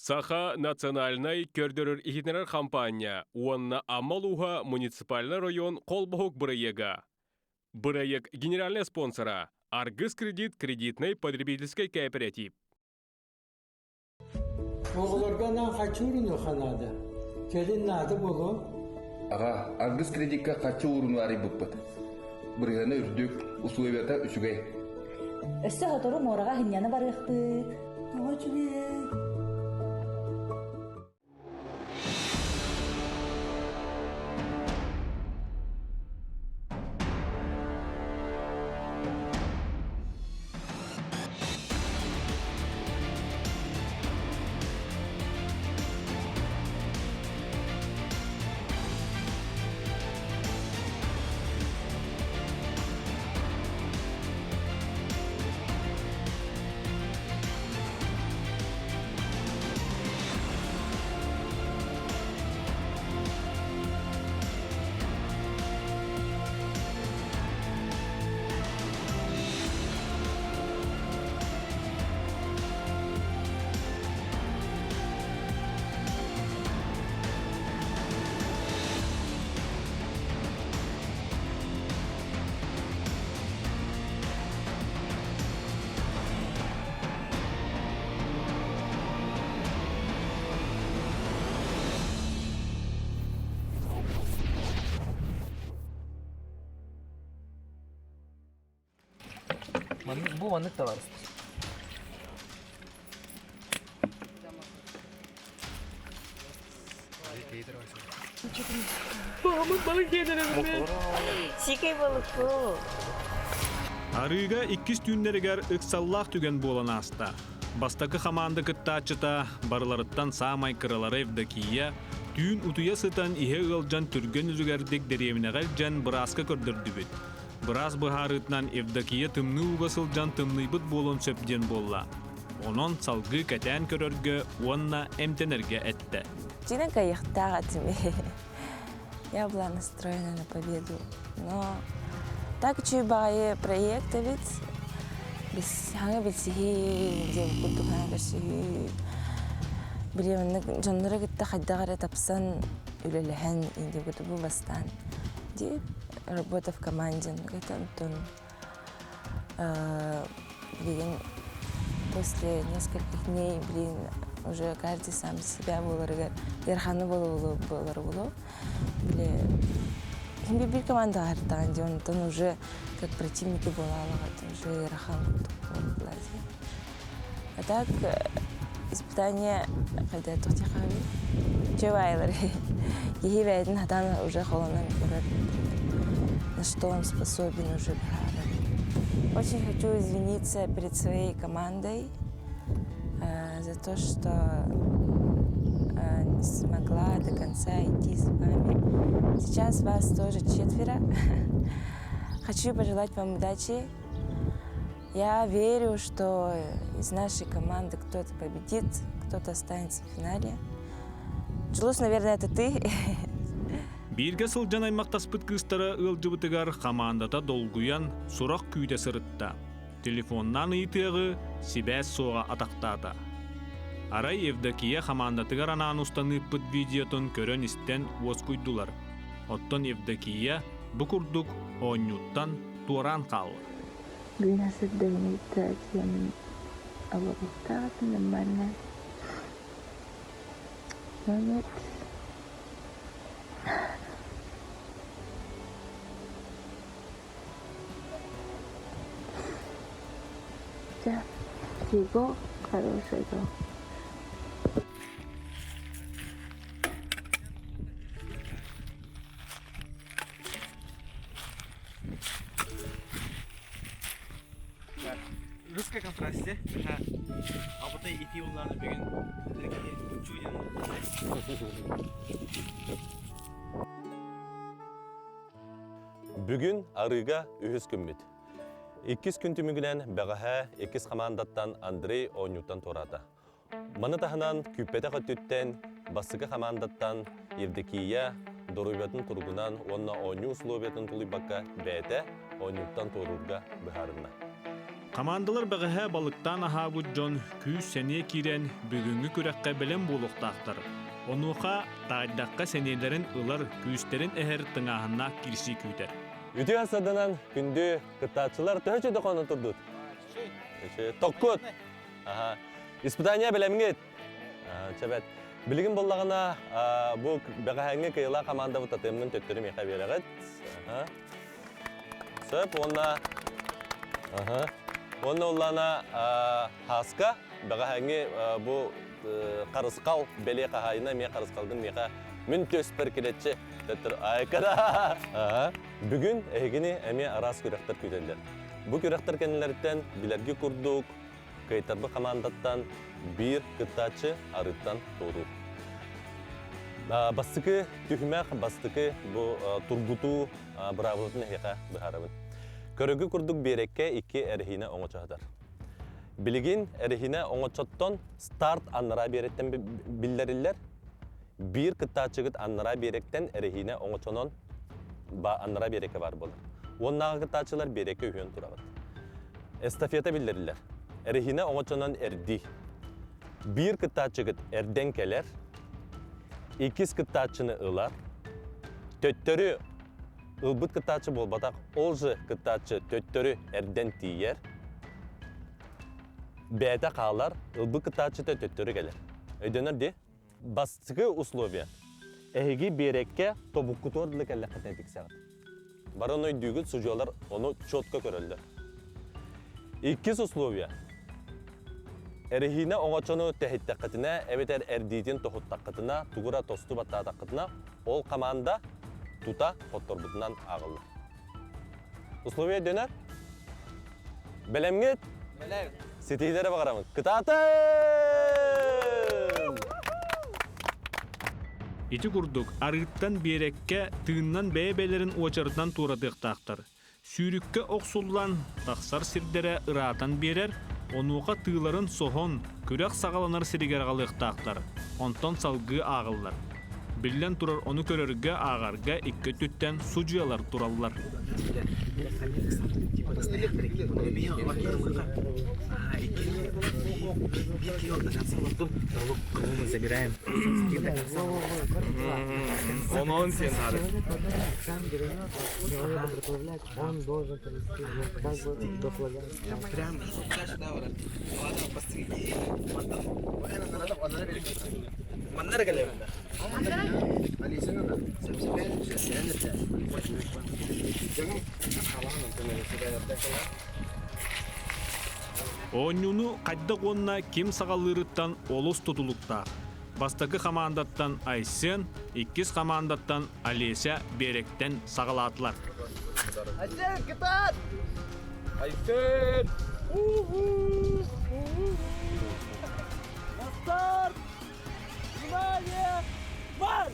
Саха национальнай көрдөрөр-иһитиннэрэр хампаанньа уонна Амма улууһа муниципальнай район холбоһук бырайыага. Бырайыак генеральнай спонсора Аргыс кредит кредитнай потребительскай кооператив. Оҕолорго анаан харчы уурунуохха наада. Кэлин наада буолуо. Аҕа, Аргыс кредикка харчы ууруну арыйбыппыт. Бырыһыана үрдүк, условията үчүгэй. Өссө сотору муораҕа сынньана барыахпыт. Тоҕо үчүгэй? Маннык бу маннык табаарыстар. Сикэй балыкку. Арыыга иккис түүннэригэр ыксаллаах түгэн буолан ааста. Бастакы хамаанда кыттааччыта барыларыттан саамай кыралара Евдокия түүн утуйа сытан иһэ ыалдьан түргэн үлүгэрдик дэриэбинэҕэ илдьэн бырааска көрдөрдүбүт. Быраас быһаарыытынан Евдокия тымныы ууга сылдьан тымныйбыт буолуон сөп диэн буолла. Онон салгыы кэтээн көрөргө уонна эмтэнэргэ эттэ. Дьиҥэ кыайыахтаах этим. Я была настроена на победу. Но так үчүгэй баҕайы проект эбит. Саҥа билсиһии диэн курдук хаҥа көрсүһүү. Били маннык дьоннору кытта хайдах эрэ тапсан үлэлэһэн инди бу бастаан ди работа в команде онтон билигин после нескольких дней блин уже каждый сам себя буоларыгар ыараханы буолар буолуо били ким биир командаҕа артаан дии онтон уже как противники буолаалаҕат уже ыарахан курдук буолла а так испытание хайда туохтиахаабый чөбаайлар киһи бэйэтин хатаан уже холонон көрөр на что он способен уже быһаарар очень хочу извиниться перед своей командой за то что не смогла до конца идти с вами сейчас вас тоже четверо хочу пожелать вам удачи я верю, что из нашей команды кто-то победит, кто-то останется в финале. Джулус, наверное, это ты. Бииргэ сылдьан аймахтаспыт кыыстара ыалдьыбытыгар хамаандата долгуйан сурах күүтэ сырытта. Телефоннаан ыйытыаҕы сибээс суоҕа атахтаата. Арай Евдокия хамаандатыгар анаан устан ыыппыт видеотун көрөн-истэн уоскуйдулар. Оттон Евдокия бу курдук оонньууттан туораан хаалла. Бүгүн сырдыгыныйда диэн олоруохтаах нормально. Но нет. Дьэ, всего хорошего. Русская контрасте. Абытай ити улланы бүгүн Бүгүн арыыга үһүс күммүт. Иккис күн түмүгүнэн бэҕэһээ иккис хамаандаттан Андрей оонньууттан туораата. Маны таһынан күүппэтэх өттүттэн бастакы хамаандаттан Евдокия доруобуйатын туругунан уонна оонньуу условиятын тулуйбакка бэйэтэ оонньууттан туоруурга быһаарынна. Хамаандалар бэҕэһээ балыктаан аһаабыт дьон күүс-сэниэ киирэн бүгүҥҥү күрэххэ бэлэм буолуохтаахтар. Онуоха таайдахха сэниэлэрин ылар, күүстэрин эһэр тыҥааһыннаах киирсии күүтэр. Үтүө саданан күндү кыттааччылар төһө чөдөкоонун турдут? Токкут. Аха. Испытание бэлэмҥит. Чэбэт. Билигин буллаҕына бу бэҕэһээҥҥи кыйыла командабыт татыаммын төттөрү миэхэ биэрэҕит. Сөп уонна уонна уллана Хаска бэҕэһээҥҥи бу харысхал бэлиэ хаһаайына эмиэ харысхалгын миэхэ мин түөспэр килэччи төттөрү айкара. Бүгүн эһигини эмиэ араас күрэхтэр күүтэллэр. Бу күрэхтэр кэннилэриттэн билэрги курдук кыайтарбыт хамаандаттан биир кыттааччы арыыттан туоруур. Бастакы түһүмэх, бастакы бу тургутуу быраабылатын эһиэхэ быһаарабын. Көрөгү курдук биэрэккэ икки эрэһиинэ оҥочо сытар. Билигин эрэһиинэ оҥочоттон старт аннараа биэрэктэн биллэриллэр. Биир кыттааччыгыт аннараа биэрэктэн эрэһиинэ оҥочонон аннараа биэрэккэ баар буолар. Уоннааҕы кыттааччылар биэрэккэ үһүөн турабыт. Эстафета биллэриллэр. Эрэһиинэ оҥочонон эрдии. Биир кыттааччыгыт эрдэн кэлэр, иккис кыттааччыны ылар, төттөрү ылбыт кыттааччы буолбатах, ол же кыттааччы төттөрү эрдэн тиийэр, бэйэтэ хаалар, ылбыт кыттааччыта төттөрү кэлэр. Өйдөнөр дии? Бастакы условие. Эһиги биэрэккэ тобуккутугар дылы кэллэххитинэ тиксэҕит. Бары ону өйдүүгүт, судьуйалар ону четко көрөллөр. Иккис условие. Эрэһиинэ оҥочону тэһиттэххитинэ эбэтэр эрдиитин тоһуттаххытына, тугура тосту баттаатаххытына, ол команда тута хотторбутунан ааҕыллар. Условие өйдөнөр? Бэлэмҥит? Бэлэм. Ситиһиилэри баҕарабын. Кытаатын! Ити курдук, арыыттан биэрэккэ тыыннан бэйэ-бэйэлэрин уочаратынан туоратыахтаахтар. Сүүрүккэ охсуллан, тахсар сирдэрэ ыраатан биэрэр, онуоха тыыларын соһон, күрэх саҕаланар сиригэр аҕалыахтаахтар, онтон салгыы ааҕыллар. Биллэн турар, ону көрөргө, ааҕарга икки өттүттэн судьуйалар тураллар. Оонньууну хайдах уонна ким саҕалыырыттан олус тутулуктаах. Бастакы хамаандаттан Айсен, иккис хамаандаттан Олеся биэрэктэн саҕалаатылар. Айсен, кытаат! Айсен! Старт! Внимание! Марш!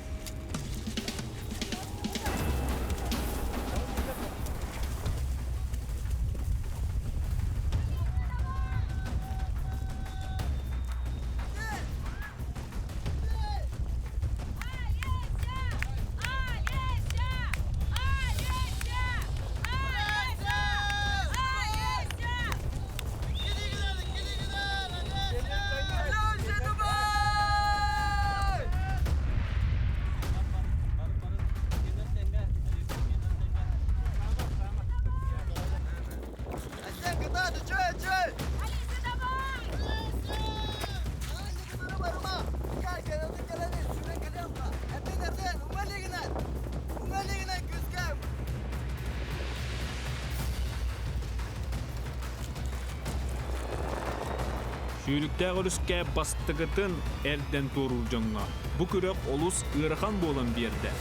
Сүүрүктээх өрүскэ бастакытын эрдэн туоруур дьоҥҥо бу күрэх олус ыарахан буолан биэрдэ.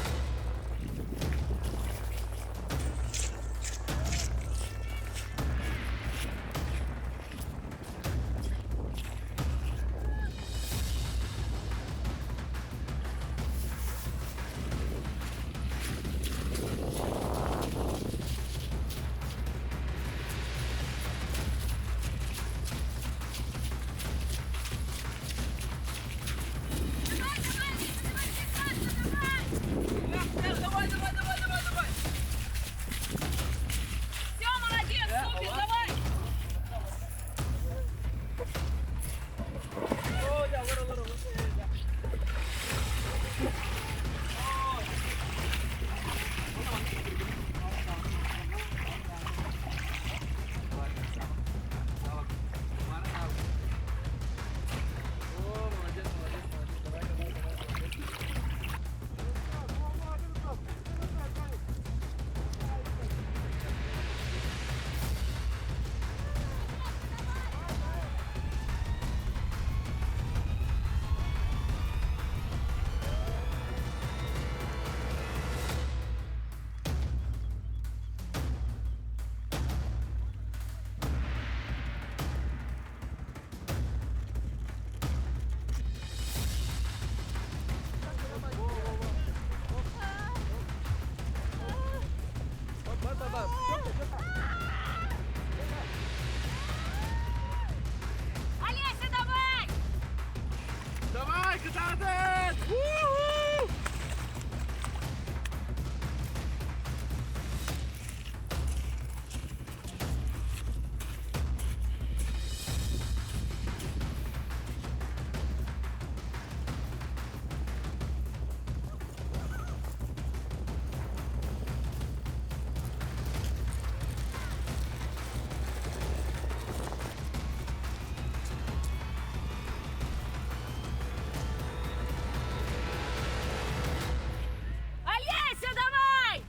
Олеся, давай!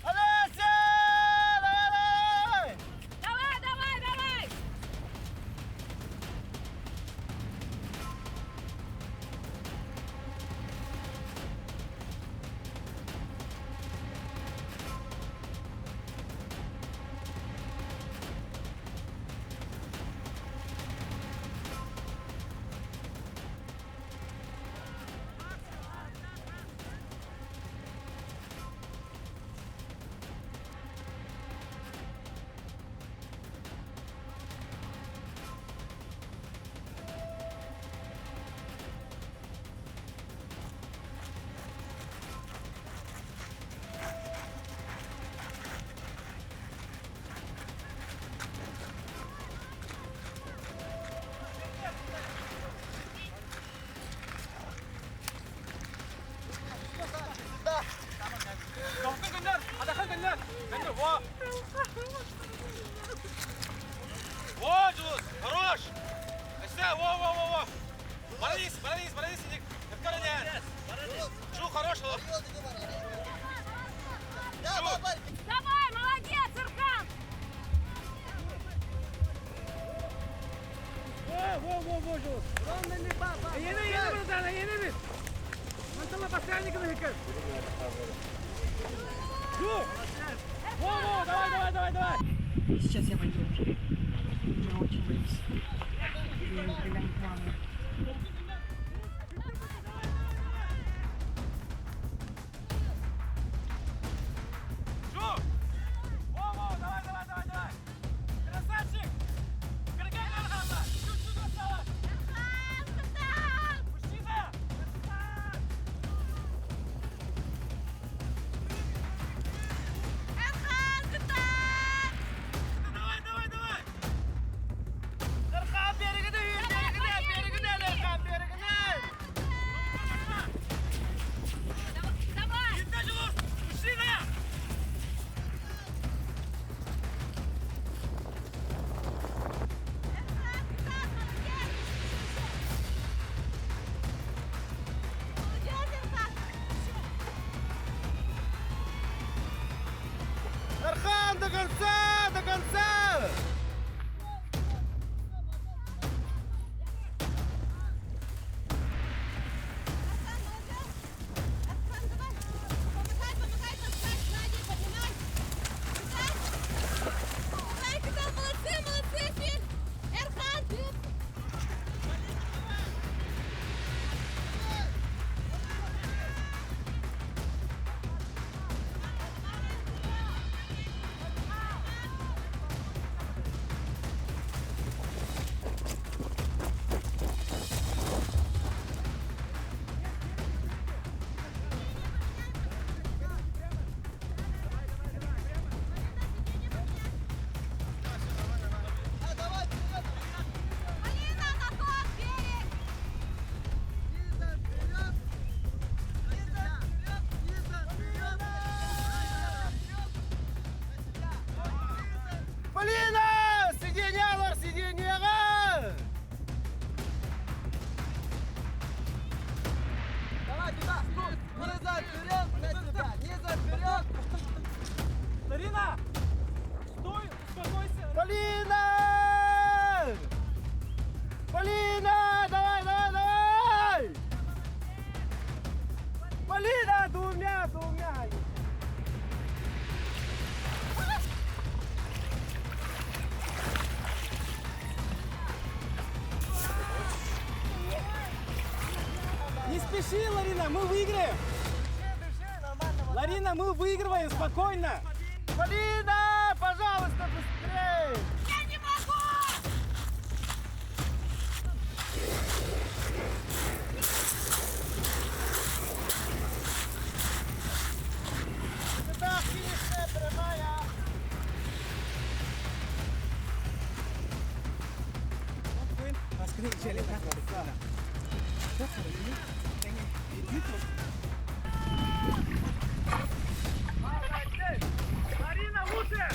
Олеся! Давай! Давай, давай, давай! Давай, молодец, Ирхан! Сейчас я пойду. Я очень боюсь. Я никогда не плаваю. Давай! Архан, до конца! До конца! Помогай, помогай, подскать, сзади, поднимай! Давай, Катал, молодцы, молодцы, Филь! Эрхан! Полина, на тот берег! Полина! Сиденье, алар, сиденьеға! Давай, туда, стой! Не заперед, на себя, не заперед! Дарина! Стой, успокойся! Полина! Полина! Давай, давай, давай! Полина, двумя, двумя! Не спеши, Ларина, мы выиграем! Ларина, мы выигрываем, спокойно! Полина, пожалуйста, быстрее! Я не могу! Марина, лучше!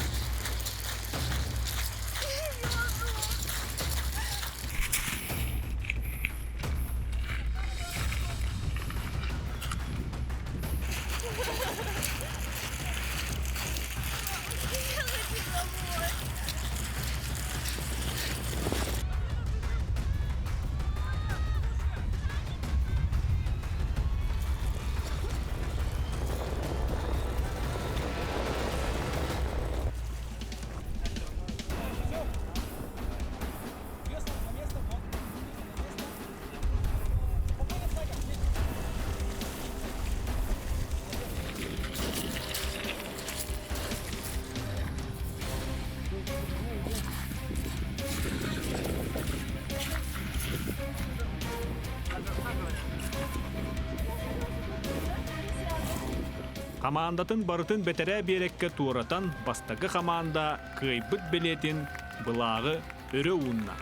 Хамаандатын барытын бэтэрээ биэрэккэ туоратан бастакы хамаанда кыайбыт билиэтин былааҕы өрө уунна.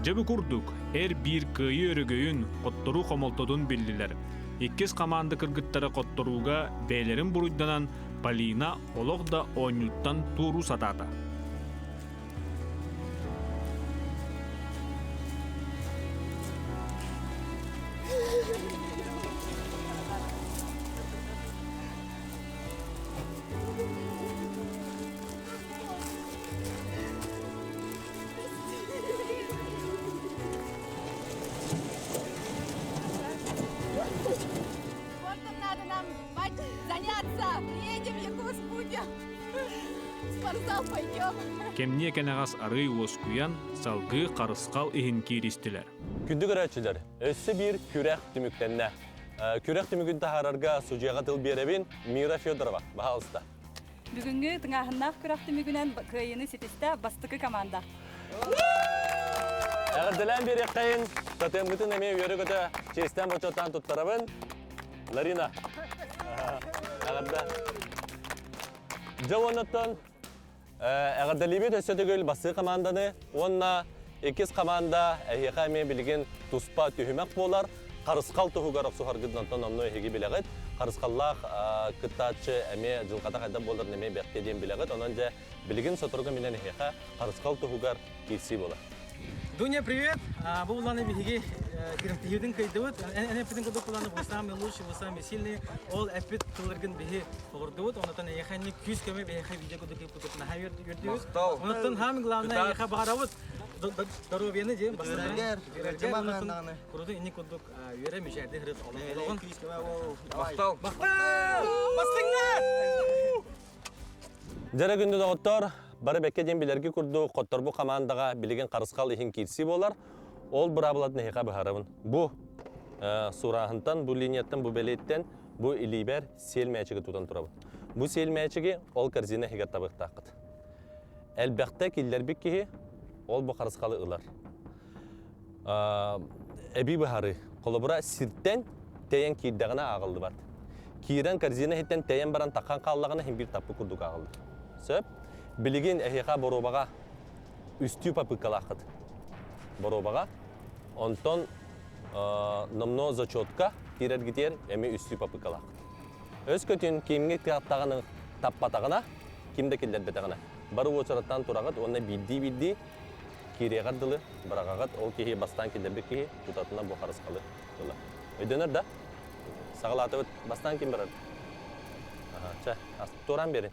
Дьэ бу курдук, эр биир кыайыы өрөгөйүн, хотторуу хомолтотун биллилэр. Иккис хамаанда кыргыттара хотторууга бэйэлэрин буруйданан Полина олох да оонньууттан туоруу сатаата. Спортом надо нам заняться. Приедем в Якутск будем. В спортзал пойдем. Кэмниэ кэнэҕэс арыый уоскуйан, салгыы харысхал иһин кииристилэр. Күндү көрөөччүлэр, өссө биир күрэх түмүктэннэ. Күрэх түмүгүн таһаарарга судьуйаҕа тыл биэрэбин Мира Федорова, баһаалыста. Бүгүҥҥү тыҥааһыннаах күрэх түмүгүнэн кыайыыны ситистэ бастакы команда. Эҕэрдэлээн биэриэххэйин, татыаммытын эмиэ үөрэ-көтө чиэстээн-бочуоттаан туттарабын. Ларина. Эҕэрдэ. Дьэ уоннаттан эҕэрдэлиибит өссө төгүл бастыы команданы уонна иккис команда эһиэхэ эмиэ билигин туспа түһүмэх буолар. Харысхал туһугар охсуһаргытын онтон онно эһиги билэҕит. Харысхаллаах кыттааччы эмиэ дьылҕата хайдах буоларын эмиэ бэркэ диэн билэҕит. Онон дьэ билигин соторуга минэн эһиэхэ харысхал туһугар киирсии буолар. Дуня, привет! Бу уланы биһиги күрэхтэһиибитин кыайдыбыт. Эн эппитин курдук уланы вы самые лучшие, вы самые сильные. Ол эппит тылларгын биһи толордубут. Онотон эйиэхэ күүс көмө биһиэхэ видео курдук ыыппытын наһаа үөрдүбүт. Онотон самое главное эйиэхэ баҕарабыт доруобуйаны дьиэн бастатан Курутун инник курдук үөрэ мүчээрди хырыт олоҕун. Махтал! Махтал! Бастыҥнар! Дьэрэ күндү доҕоттор, бары бэккэ диэн билэрги курдук хотторбу хамаандаҕа билигин харысхал иһин киирсии буолар. Ол быраабылатын эһиэхэ быһаарабын. Бу сурааһынтан, бу линияттан, бу бэлиэттэн, бу илиибэр сиэл мээчиги тутан турабын. Бу сиэл мээчиги ол корзина иһигэр табыахтааххыт. Элбэхтэ киллэрбит киһи ол бу харысхалы ылар. Эбии быһаарыы. Холобура, сиртэн тэйэн киирдэҕинэ ааҕыллыбат. Киирэн корзина иһиттэн тэйэн баран таххан хааллаҕына иһин биир таппы курдук ааҕыллар. Сөп? Билигин эһиэхэ боруобаҕа үстүү попыткалааххыт. Боруобаҕа. Онтон номнуо зачетка киирэргитигэр эмиэ үстүү попыткалааххыт. Өскөтүн кимҥэ тыаттаҕына таппатаҕына, ким да киллэрбэтэҕинэ, бары уочараттаан тураҕыт уонна биирдии-биирдии киириэҕэр дылы быраҕаҕыт, ол киһи бастаан киллэрбит киһи тутатына бу харысхалы ылар. Өйдөнөр да? Саҕалаатыбыт. Бастаан ким барар? Аха, чэ, туораан биэрин.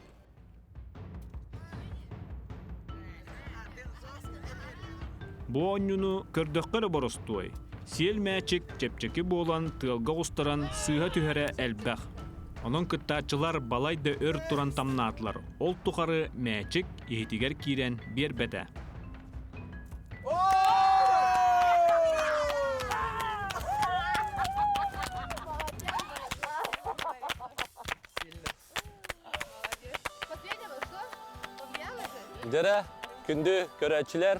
Бу оонньууну көрдөххө эрэ боростуой. Сиэл мээчик чэпчэки буолан тыалга оҕустаран сыыһа түһэрэ элбэх. Онон кыттааччылар балай да өр туран тамнаатылар. Ол тухары мээчик иһитигэр киирэн биэрбэтэ. Дьэрэ, күндү көрөөччүлэр,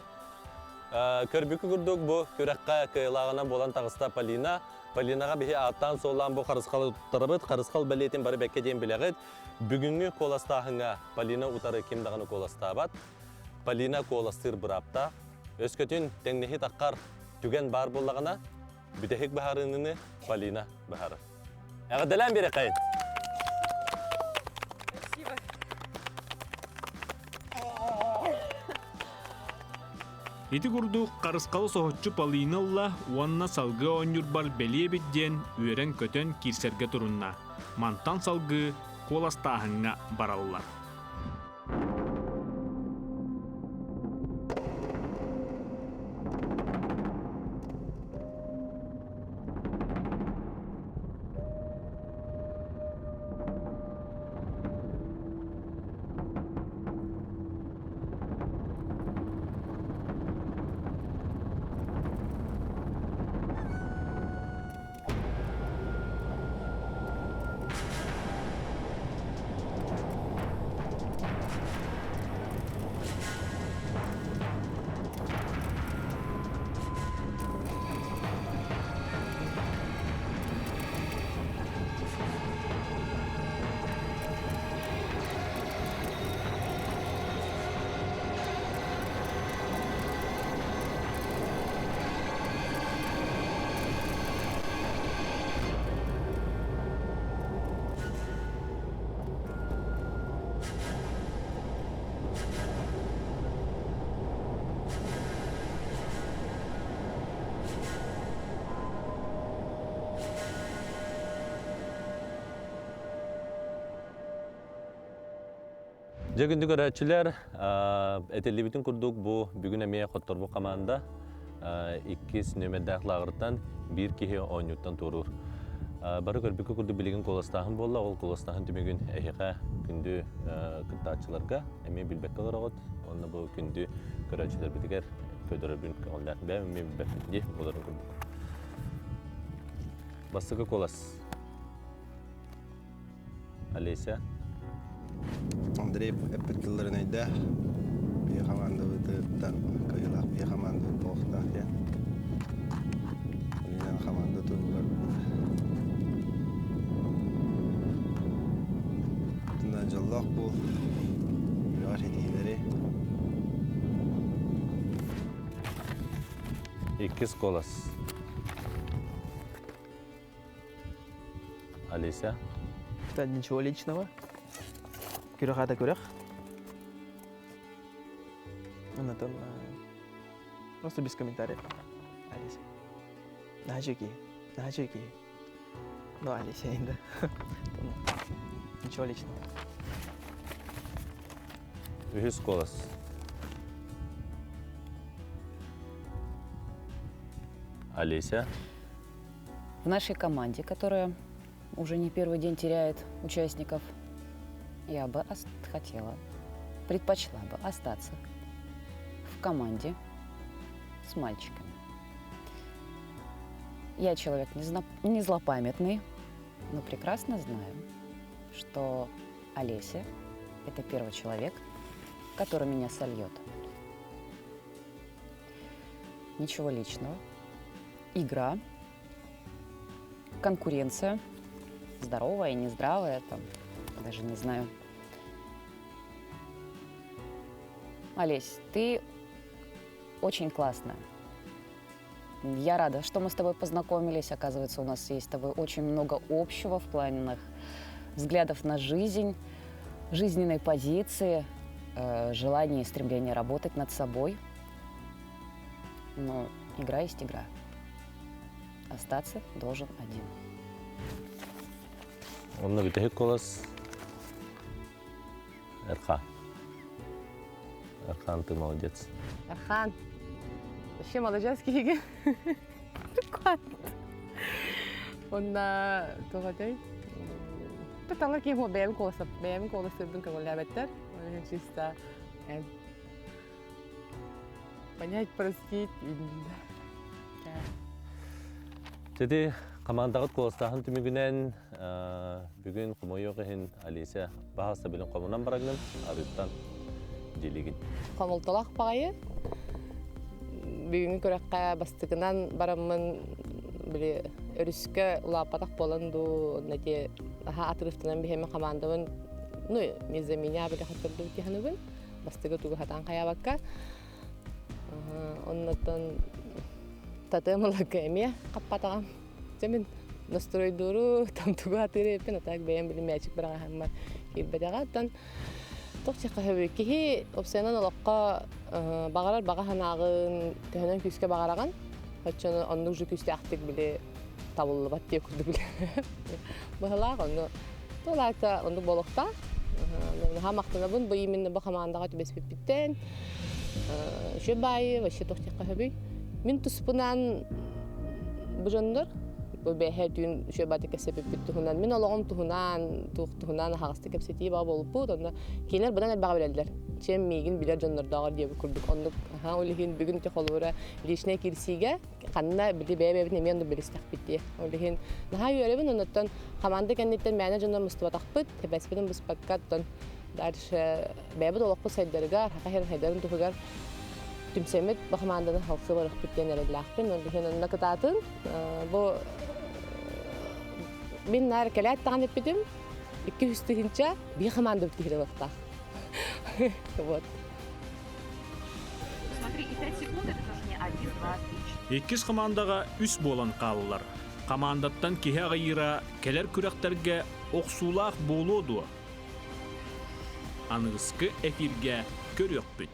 көрбүкү курдук бу күрэххэ кыайылааҕынан буолан таҕыста Полина. Полинаҕа биһи ааттаан-суоллаан бу харысхалы туттарабыт. Харысхал бэлиэтин бары бэккэ диэн билэҕит. Бүгүҥҥү куоластааһыҥҥа Полина утары ким даҕаны куоластаабат. Полина куоластыыр бырааптаах. Өскөтүн тэҥнэһии таххар түгэн баар буоллаҕына, бүтэһик быһаарыныыны Полина быһаарар. Эҕэрдэлээн биэрэххайын! Спасибо. Ити курдук Харысхалы соһуччу Полина ылла уонна салгыы оонньуурбар бэлиэ эбит диэн үөрэн-көтөн киирсэргэ турунна. Мантан салгыы куоластааһыҥҥа бараллар. Дьэ күндү көрөөччүлэр, этиллибитин курдук бу бүгүн эмиэ хотторбут хамаанда иккис нүөмэрдээх лааҕыртан биир киһи оонньууттан туоруур. Бары көрбүккэ курдук билигин куоластааһын буолла. Ол куоластааһын түмүгүн эһиэхэ күндү кыттааччыларга эмиэ билбэккэ олороҕут. Уонна бу күндү көрөөччүлэрбитигэр көрдөрөрбүн көҥүллээх. Бэйэм эмиэ билбэппин дии буоларын курдук. Бастакы куолас. Олеся. Андрей эппит тылларын өйдөөх. Биһи хамаандабытыттан кыайыылаах биһи хамаандабыт буолуохтаах диэн. Билинэн хамаанда туһугар дьоллоох буол, үлэҕэр ситиһиилэри. Иккис куолас. Олеся? Да, ничего личного. Күрэх ата күрэх. Онтон просто без комментариев. Олеся. Наһаа Наһаа Ну, Олеся инде. Ничего личного. Үһүс голос. Олеся? В нашей команде, которая уже не первый день теряет участников, я бы хотела, предпочла бы остаться в команде с мальчиками. Я человек не злопамятный, но прекрасно знаю, что Олеся – это первый человек, который меня сольет. Ничего личного. Игра, конкуренция, здоровая, нездравая, там, даже не знаю. Олесь, ты очень классная. Я рада, что мы с тобой познакомились. Оказывается, у нас есть с тобой очень много общего в плане взглядов на жизнь, жизненной позиции, желание и стремление работать над собой. Но игра есть игра. Остаться должен один. Онно бүтэһик куолас Эрхан. Эрхан, ты молодец. Эрхан. Вообще молодец киһиги. Онна тугатай. Тала киһи бэйэм куоластап, бэйэм куоластырбын көҥүллээбэттэр. Ол чисто понять, простить. Тети командаҕыт куоластааһын түмүгүнэн бүгүн хомойуох иһин Алиса баһаста билин хомунан барагын арыттан. дьиэлигин. Хомолтолоох баҕайы. Бүгүҥҥү күрэххэ бастакынан бараммын били өрүскэ улааппатах буолан дуу, онно ити аһа атырыфтанан биһэмин хамаандабын ну, из-за меня били хоттордубут дии Бастакы тугу хатаан хайаабакка. Оннотон татыам ыларга эмиэ хаппатаҕым. Дьэ мин настройдууру там тугу атыыр эппин, а так бэйэм били мээчик быраҕаһаммар киирбэтэҕэ. Оттон туох диэххэ киһи опсайынан олоххо баҕарар баҕа санааҕын төһөнөн күүскэ баҕараҕын, оччону оннук же күүстээхтик били табыллыбат диye курдук билэ. Быһалаах онну Туолаата оннук буолуохтаах. Наһаа махтанабын бу именно бу хамаандаҕа түбэспиппиттэн. Үчүгэй баайы вообще туох диэххэ сөбүй. Мин туспунан бу дьоннор бу бэһэ түүн үчүгэй баайы кэпсэппиппит туһунан мин олоҕум туһунан туох туһунан аһаҕастык кэпсэтии баа буолбут. Онно кинилэр быдан элбэҕи билэллэр. Чем миигин билэр дьоннордооҕор диэбит курдук оннук аһаа ол иһин бүгүн ити холобура личнэй киирсиигэ ханна били бэйэ-бэйэбитин эмиэ оннук билистэхпит дии. Ол иһин наһаа үөрэбин, оннуттан хамаанда кэнниттэн мээнэ дьоннор мустубатахпыт, тэбэспитин быспакка, оттон дальше бэйэбит олохпут сайдарыгар, саха сирин сайдарын туһугар түмсэммит бу хамаанданы халсыы барыахпыт диэн эрэллээхпин. Ол иһин онно кытаатын. Бу мин наар кэлээт даҕаны эппитим, 200 тыһыынча биир хамаандабыт киһи ылыахтаах. Вот. Смотри, и 5 секунд это тоже не 1, 2, 3, Иккис хамаандаҕа үс буолан хааллылар. Хамаандаттан киһи аҕыйыыра кэлэр күрэхтэргэ охсуулаах буолуо дуо? Аныгыскы эфиргэ көрүөхпүт.